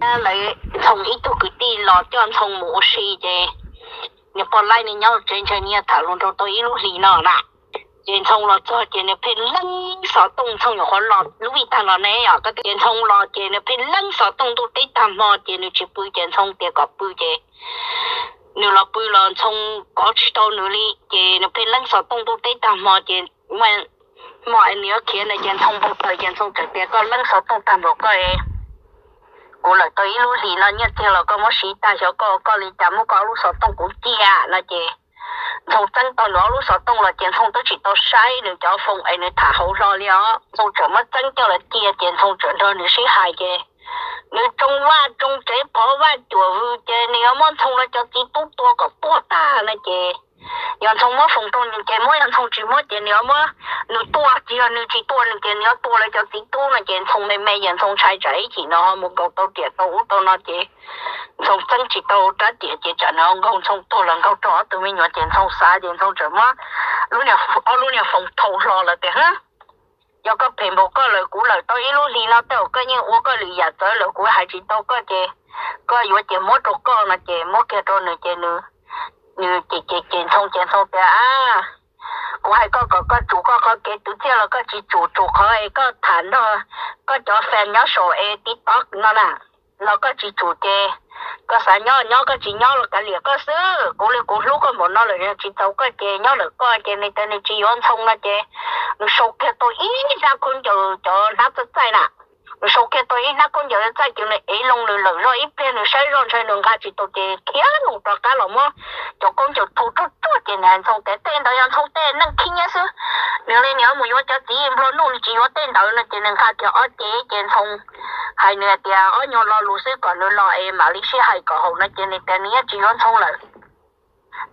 Lawv, Ntxhoo ib tug kwv tij los coj Ntxhoo mus ua si ces nws poj laib nws nyob tsev ntshe nyiaj tham lus nrau tau ib lub hlis no na. Ces Ntxhoo los txog ces nws pheej leeb xov tooj, Ntxhoo nyuam qhuav los lub vij tag los ne os, ces Ntxhoo los ces nws pheej leeb xov tooj ntuj teb tag hmo ces nws tsis pw ces Ntxhoo tias kom pw ces nws los pw los Ntxhoo kov tsis tau nws li ces nws pheej leeb xov tooj ntuj teb tag hmo ces hmo nws yuav khiav na ces Ntxhoo npau taws ces Ntxhoo txawm tias koj leeb xov tooj tag npaum koj, kuv lawm tau ib lub hlis no nyiaj txiag los koj muab siv tag xyov koj ua koj li cas muab koj ob lub xov tooj kuv cia no ces Ntxhoo txeeb tau nws ob lub xov tooj los ces Ntxhoo twb tsis tau saib nws cov foos es nws tham hauv hlo li os. Ntxhoo txawm muab txeeb coj los cia ces Ntxhoo txawm nrog nws sib hais ces nws tsoo vaj tsoo tsev phov vaj cuam vwm ces nws yuav muab Ntxhoo lawv cov txiv tub tua kom puag tag no ces yog Ntxhoo muab foos rau nws ces muab, yog Ntxhoo tsis muab ces nws yuav muab nws tua, tsis yog nws tsis tua nws ces nws yuav tua lawv cov txiv tub no ces Ntxhoo me me ces Ntxhoo ntshai tsam ib chim no ho mus nkaug tau riam tau ub tau no ces Ntxhoo txeeb tsis tau rab riam ces tsam nws nkaug Ntxhoo tuag los nkaug rau ob tug me nyuam ces Ntxhoo xav ces Ntxhoo txawm muab lub, ob lub niag foos thau hlo lawm tias, yog koj phem npaum koj lawm kuv lawm tau ib lub hlis no tej zaum koj yeej ua koj lwm yam txawv lawm kuv hais tsis tau koj ces koj yuav ces muab rau koj no ces muab kiag rau nws ces nws ces ces ces Ntxhoo ces Ntxhoo tias, kuv hais koj kom koj tsum koj qhov kev twv txiaj los koj tsis tsum, tsum qhov es koj tham nrog koj cov fans nyob saum es TikTok no na los koj tsis tsum ces koj xav nyob nyob, koj tsis nyob los kav liam koj xwb. Kuv li kuv hlub koj npaum no lawm, yog tsis txaus koj ces nyob lawm koj ces nws tias nws tsis yuav Ntxhoo no ces nws sau kiag tau ib hnab khaub ncaws cov hnab txaij txaij na. Nws sau kiag tau ib hnab khaub ncaws txaij ces nws ev loo nws lawm zoj ib pliag nws saib zoj ntshai nws nqa tsis tau ces khiav loo rov qab los muab cov khaub ncaws thau tsuag tsuag ces nws hais Ntxhoo tias tej ntawd yog Ntxhoo tej neej khib nyiab xwb, nws li nws yuav mus yuav cov txiv nplua nuj nws tsis yuav tej ntawd no ces nws nqa kiag ob cev ces Ntxhoo hais nws hais tias ob nyuag lo lus xwb kom nws los es mam li sib hais kom haum no ces nws tias nws yeej tsis yuav Ntxhoo lawm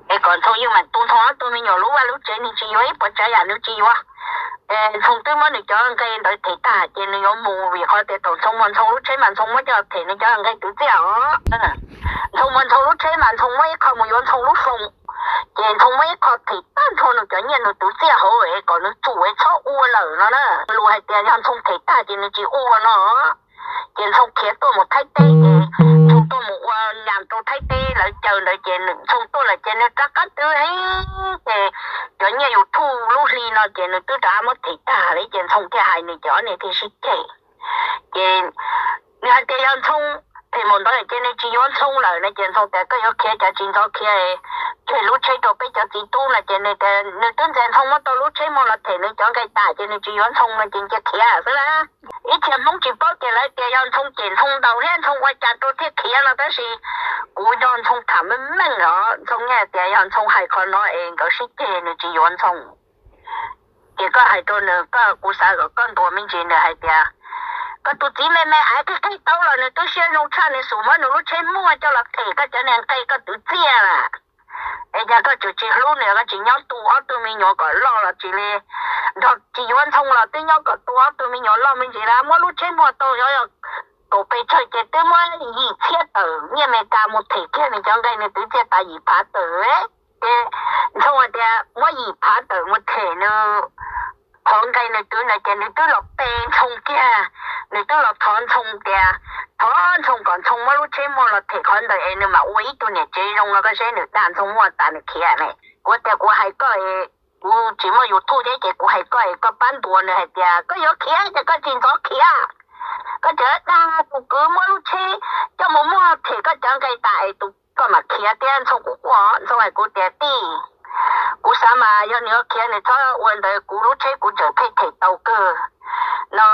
es kom Ntxhoo yeej mam tu Ntxhoo ob tug me nyuam lub vaj lub tsev, nws tsis yuav ib puas tsav yam nws tsis yuav. Ntxhoo twb muab nws cov nqe ntawd them tag ces nws yuav mus vim qhov tias thaum Ntxhoo muag Ntxhoo lub tsheb mas Ntxhoo muab coj them nws cov nqe twv txiaj os. Ntxhoo muag Ntxhoo lub tsheb mas Ntxhoo muab ib qho mus yuav Ntxhoo lub foos ces Ntxhoo muab ib qho them tag nrho nws cov nyiaj nws twv txiaj hauv es kom nws tsum es txhob ua lawm no na. Lus hais tias yog Ntxhoo them tag ces nws tsis ua no ces Ntxhoo khiav tuaj mus Thaib teb ces Ntxhoo tuaj mus ua nyas rau Thaib teb lawv caw ntawd ces Ntxhoo tuaj lawm ces nws rov qab twv heev ces cov nyiaj YouTube lub hli no ces nws twb rov qab muab them tag li ces Ntxhoo thiaj hais nws ces ob niag thiaj sib ceg. Ces nws hais tias yog Ntxhoo phem npaum ntawd ces nws tsis yuav Ntxhoo lawm no ces Ntxhoo tias koj yuav khiav cas tsis ntxov khiav, ceg lub tsheb rau peb cov txiv tub no ces nws tias nws twb ntxias Ntxhoo muab tau lub tsheb muag los them nws cov nqe tas ces nws tsis yuav Ntxhoo no ces cia khiav xwb na. Ib txhia Hmoob tsis paub ces lawv tias yog Ntxhoo cem Ntxhoo ntaus thiab Ntxhoo ua cas rau thiaj khiav no tab sis kuv nco Ntxhoo tham meej meej os, Ntxhoo yeej tias yog Ntxhoo hais qhov no es nkawd sib ceg nws tsis yuav Ntxhoo. Ces koj hais rau nws, koj, kuv xav kom koj ntuas me ntsis nws hais tias koj tus txiv me me aiv qig qig taub los nws twb siab zoo tshaj nws xum muab nws lub tsheb muag coj los them koj cov niag nqe koj twv txiaj na. Es cas koj tseem tsis hlub nws, koj tsis nyob tu ob tug me nyuam kom loj los tsis li, nrog tsis yuav Ntxhoo los twb nyob kom tu ob tug me nyuam loj me ntsis lawm, muab lub tsheb muag tau xyov yog kaum pes tsawg ces twb muab yim txhiab tawm nyiaj Amelikas mus them kiag nws cov nqe nws twv txiaj tas yim phav tawm. Ces Ntxhoo hais tias muab yim phav tawm mus them nws qhov nqe nws twv ntawd ces nws twb los pe Ntxhoo kiag, nws twb los thov Ntxhoo tias thov Ntxhoo kom Ntxhoo muab lub tsheb muag los them qhov ntawd es nws mam ua ib tug niam tsev zoo no koj saib nws dag Ntxhoo muag tas nws khiav ne. Kuv tias kuv hais koj, kuv tsis muaj YouTube thiab ces kuv hais koj es koj pab ntuas nws hais tias koj yuav khiav ces koj tsis ntxov khiav. Koj tseem dag tus kwv muab lub tsheb coj mus muag them koj cov nqe tas es tus koj mam khiav thiab. Ntxhoo kuv quaj, Ntxhoo hais kuv tias tij, kuv xav mas yog nws yuav khiav nws txhob ua ntawd, kuv lub tsheb kuv tseem pheej them tau kawg no.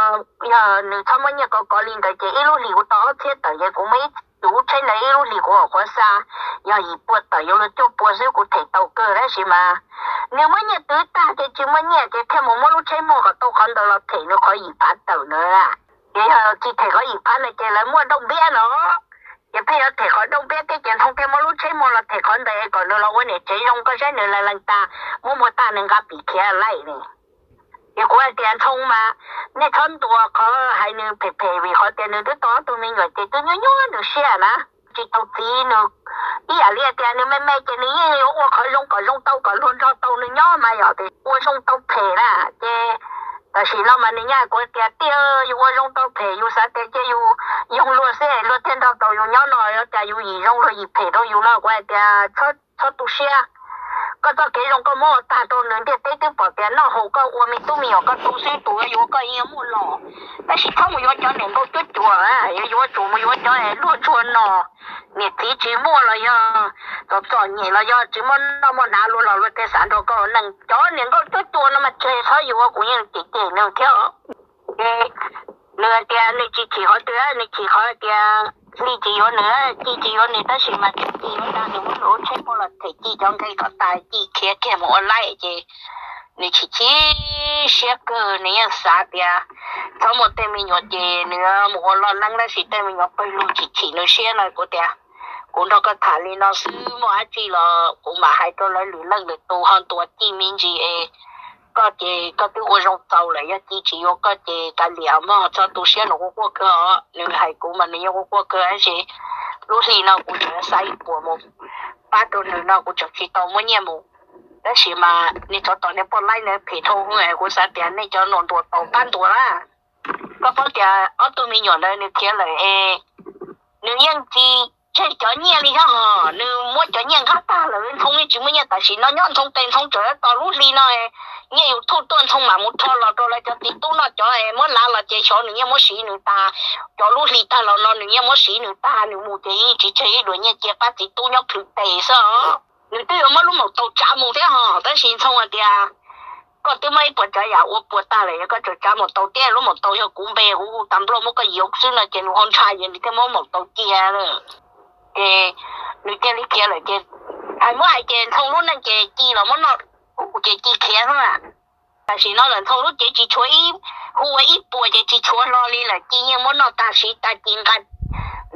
Yog nws txhob muab nyiaj kov kov li ntawd ces ib lub hlis kuv tau ob txhiab tawm ces kuv muab ib lub tsheb ntawd ib lub hlis kuv hom qhuav xa yog yim pua tawm yuav luag cuaj pua xwb kuv them tau kawg tab sis mas nws muab nyiaj twv tag ces tsis muaj nyiaj ces thiaj mus muab lub tsheb muag kom tau qhov ntawd los them nws qhov yim phav tawm ntawd. Ces yog tsis them qhov yim phav ntawd ces lawv muaj dooj npiab no, ces pheej yuav them qhov dooj npiab thiab ces Ntxhoo thiaj muab lub tsheb muag los them qhov ntawd kom nws los ua niam tsev zoo koj saib nws lees lees tas muab muag tag nws nqa pim khiav laim ne. Ces kuv hais tias Ntxhoo mas nej txhob ntuas qhov hais nws phem phem vim qhov tias nws twb tau ob tug me nyuam ces twb nyuaj nyuaj nws siab na. Tsis tau txiv nws ib yam li tias nws me me ces nws yeej yuav ua qhov zoo kom zoo tau kom luag nrog tau nws nyob mas yog tias ua zoo tau phem na ces Tam sim no mas nws nyab kuv tias, Tij, yus ua zoo tau phem, yus xav tias cia yus yoog luag xwb luag thiaj nrog tau yus nyob no, yog cas yus yim zoo luag yim phem rau yus no? Kuv hais tias, Txhob tu siab, koj txoj kev zoo koj muab ua tag rau nws, ntiaj teb twb pom tias noj haus koj ua me tub me nyuam koj tu xwb, tus yuav yuav koj yeej muaj los. Tab sis txhob mus yuav cov niam nkauj cuab cuas, yuav yuav tsum mus yuav cov luag tsuag no, niam txiv tsis muaj los yog txom txom nyem los yog tsis muaj noj muaj hnav luag los luag thiaj xav nrog koj ua neej. Cov niam nkauj cuab cuas no mas tseg txhob yuav, kuv yeej cem cem nws thiab. Ces nws hais tias nws tsis chim qhov twg, nws chim qhov tias Hli tsis yuav nws, Ci tsis yuav nws, tab sis mas Ci yuav dag nws muab nws lub tsheb poj los them Ci cov nqe kom tas, Ci khiav kiag mus ua laib ces nws chim chim siab kawg, nws yeej xav tias txhob muaj tej me nyuam ces nws mus ua loj leeb, tab sis tej me nyuam pawg lug chim chim nws siab no. Kuv tias, Kuv nrog koj tham li no xwb, muaj dab tsi los kuv mam hais rau lawv lwm leej lwm tus ho ntuas Ci me ntsis es koj ces koj twb ua zoo txaus lawm, yog Ci tsis yuav koj ces kav liam mog, txhob tu siab, nws quaj quaj kawg os. Nws hais kuv mas nws yeej quaj quaj kawg, tab sis lub hli no kuv tseem xa ib puas mus pab rau nws no kuv tseem tsis tau muab nyiaj mus. Tab sis mas nej tsov tom nej poj laib na phem dhau, kuv xav tias nej cov ntuas tau pab ntuas lawm. Koj paub tias ob tug me nyuam ntawd nws khiav lawm es nws yeej tsis tseg cov nyiaj li thiab hos, nws muab cov nyiaj nqa tag lawm, Ntxhoo yeej tsis muaj nyiaj. Tam sim no nyob Ntxhoo tes, Ntxhoo tseem tos lub hli no nyiaj YouTube tuaj Ntxhoo mam mus rho los rau lawv cov txiv tub noj, cov muab lav los ces xyov nws yeej muab siv nws tag. Cov lub hli tag los no nws yeej muab siv nws tag, nws mus ces yeej tsis tseg ib daim nyiaj cia pab txiv tub nyob plhws tes xwb os. Nws twb yuav muab lub maum taus tsav mus thiab hos, tab sis Ntxhoo hais tias koj twb muab ib puas tsav yam ua puas tag lawm, yog koj tseem tsav maum taus thiab, lub maum taus yog kuv npe, kuv hu tas nplog muab koj yuav xwb no ces nws ho ntshai ces nws thiaj muab maum taus cia lawm. Ces nws thiaj li khiav lawm ces hais muab hais ces Ntxhoo lub neej ces Ci los muab noj, kuv ces Ci khiav xwb na. Tam sim no lawm Ntxhoo lub cev tsis tshuav ib, hu ua ib puas ces tsis tshuav hlo li lawm, Ci yeej muab noj tag siv tag, Ci nqa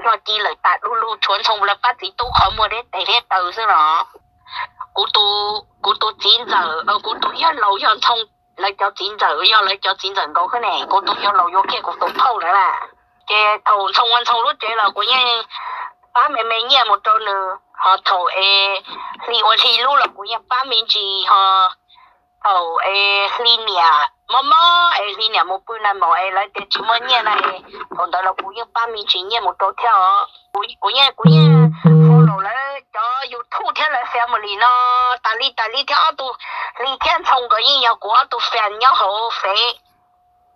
nrog Ci lawm tas du lug, tshuav Ntxhoo lawv pab txiv tub qhov muag deb tes deb taw xwb los. Kuv tus txiv ntxawm, kuv tus yawg laus yog Ntxhoo, lawv cov txiv ntxawm yog lawv cov txiv ntxawm nkaus xwb ne, kuv tus yawg laus yuav kiag kuv tus phauj lawm na. Ces thaum Ntxhoo ua Ntxhoo lub tsev los kuv yeej pab me me nyiaj mus rau nws, ho thaum es Hli ua Hli lub los kuv yeej pab me ntsis, ho thaum es Hli niam mob mob es Hli niam mus pw nag maum es lawv tias tsis muaj nyiaj na, thaum ntawd los kuv yeej pab me ntsis nyiaj mus rau thiab os. Kuv yeej, kuv yeej follow lawv cov YouTube thiab lawv family no tas li tas li thiab, ob tug Hli thiab Ntxhoo nkawd yeej yog kuv ob tug fan nyob hauv fev.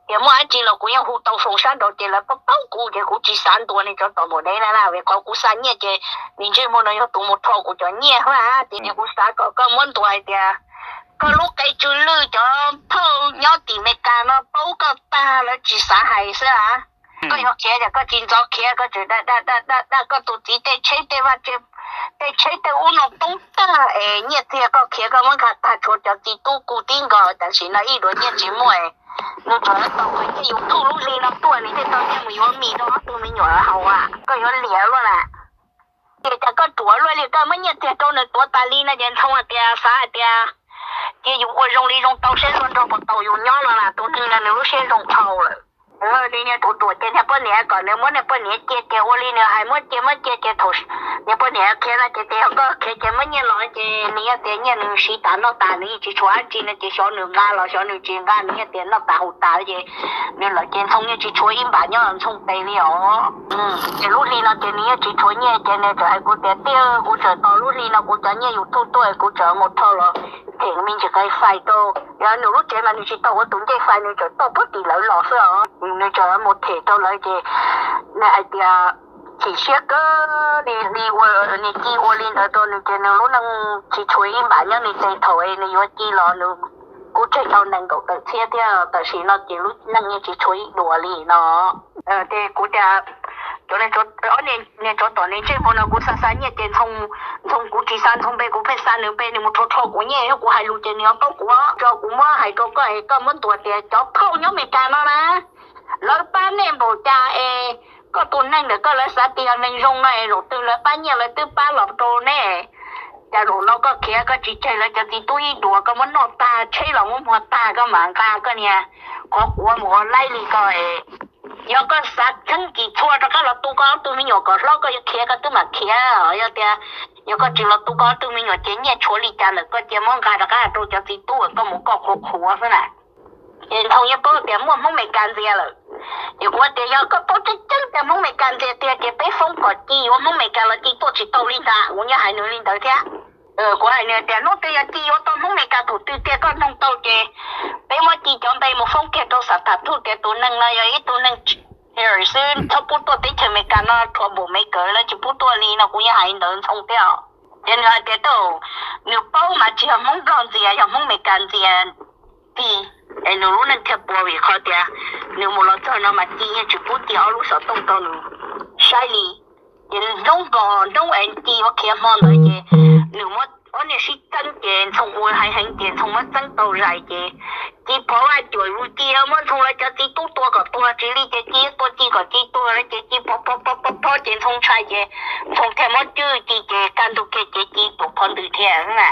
Ces muaj dab tsi los kuv yeej hu tau foos sab nraud ces lawv paub paub kuv ces kuv tsis xav ntuas nej cov tom maum dev na, vim qhov kuv xa nyiaj ces nws ntsej muag no yog tus mus rho kuv cov nyiaj xwb na. Ces kuv xav kom koj muab ntuas hais tias koj lub qe tsw lwj cov phauj nyob tim Meskas no paub koj tag lawv tsis xav hais xwb a. Koj yuav khiav ces koj tsis ntxov khiav, koj tseem daj daj daj daj koj tus txiv tej tsheb tej vaj, tej tsheb tej ub no poob tag es nyiaj txiag koj khiav koj muab nqa tag, tshuav cov txiv tub kuv tib nkaus tam sim no ib daim nyiaj tsis muaj. Nws tseem tau qhov nyiaj YouTube lub hli no tuaj nws thiaj tau nyiaj mus yuav mis rau ob tug me nyuam haus a, koj yuav liam luaj na. Ces cas koj ruam luaj li, koj muab nyiaj txiag rau nws tuav tas li no ces Ntxhoo hais tias, xav hais tias cia yus ua zoo li zoo tau seb luag nrog puas tau yus nyob no las, tus neeg no nws lub siab zoo dhau lawm. Li niag ruam ruam ces niag poj niam kom nws muab niag poj niam cia ces ua li nws hais muab cia muab cia ces thaum niag poj niam khiav no ces tias yog koj khiav ces muab nyiaj los ces nws yeej tias nyiaj nws siv tas noj tas nws yeej tsis tshuav dab tsi no ces xyov nws nqa los xyov nws tsis nqa nws yeej tias noj tas haus tas ces nws lawm ces Ntxhoo yeej tsis tshuav ib npam nyob Ntxhoo tes li os. Ces lub hli no ces nws yeej tsis tshuav nyiaj ces nws txawm hais kuv tias tij, kuv tseem tos lub hli no kuv cov nyiaj YouTube tuaj kuv tseem mus rho los them me ntsis qe fais rau. Yog nws lub tsev mas nws tsis tau ua tus ncej fais, nws tseem toj puag tim lawv los xwb os. Nws tseem mus them rau lawv ces nws hais tias chim siab kawg li, li ua niag Ci ua li ntawd rau nws ces nws lub neej tsis tshuav ib npam nyob nws tes, thaum nws yuav Ci los nws kuj tseg tau nees nkaum tawm txhiab thiab, tam sim no ces lub neej yeej tsis tshuav ib duas li no. Ces kuv tias, cov, niag tsov tom nws ntsej muag no kuv xa xa nyiaj ces Ntxhoo, kuv tsis xa Ntxhoo npe, kuv pheej xa nws npe, nws mus rho rho kuv nyiaj, yog kuv hais lus ces nws yuav paub kuv. Tso kuv muab hais rau koj es koj muab ntuas tias cov phauj nyob Meskas no na, lawv pab nej npaum cas es koj tus neeg ntawm koj lawv xav tias yog neeg zoo no es zaum twg lawv pab nyiaj lawv twb pab los rau nej. Cas zaum no koj khiav koj tsis tseg lawv cov txiv tub ib duas, koj muab noj tag tsheb los muab muag tag koj mam nqa koj niag qhov quav mus ua laib li ko. Yog koj xav txheeb kis txhua rov qab los tu koj ob tug me nyuam kom hlob koj yuav khiav koj twb mam khiav. Yog tias, yog koj tsis los tu koj ob tug me nyuam ces nyiaj tshuav li cas lawm koj cia muab nqa rov qab rau cov txiv tub koj mus koj qhuav qhuav xwb na. Ces Ntxhoo yeej paub tias muaj Hmoob Meskas ntxias lawm. Ces kuv tias yog koj paub tseeb tseeb tias Hmoob Meskas ntxias tiag ces peb foob kom Ci yuav Hmoob Meskas los Ci tuaj tsis tau li ntag, kuv yeej hais nws li ntawd thiab. Kuv hais nws tias hnub twg yog Ci yuav tau Hmoob Meskas thaum twg tiag koj noog tau ces peb muab Ci cov npe mus foob kiag rau Xav Tham Thuj tias tus neeg no yog ib tug neeg xwb txhob pub tuaj teb chaws Amelikas no, trouble maker no tsis pub tuaj li no, kuv yeej hais li ntawd Ntxhoo thiab. Ces nws hais tias tau, nws paub mas tsis yog Hmoob Nplog ntxias, yog Hmoob Meskas ntxias Ci, es nws lub neej thiaj puas vim qhov tias nws mus los txog no mas Ci yeej tsis pub Ci ob lub xov tooj rau nws saib li. Ces nroo npog nroo es Ci ua khiav hmo ntawd ces nws muab ob niag sib txeeb ces Ntxhoo ua heev heev ces Ntxhoo muab txeeb tau zais ces Ci phov vaj cuam zus Ci, muab Ntxhoo lawv cov txiv tub tua kom tuag tsis li ces Ci tua Ci kom Ci tuag ces Ci phov phov phov phov ces Ntxhoo ntshai ces Ntxhoo thiaj muab cwj Ci ces kaj ntug kiag ces Ci tuam phov ntws thiab na.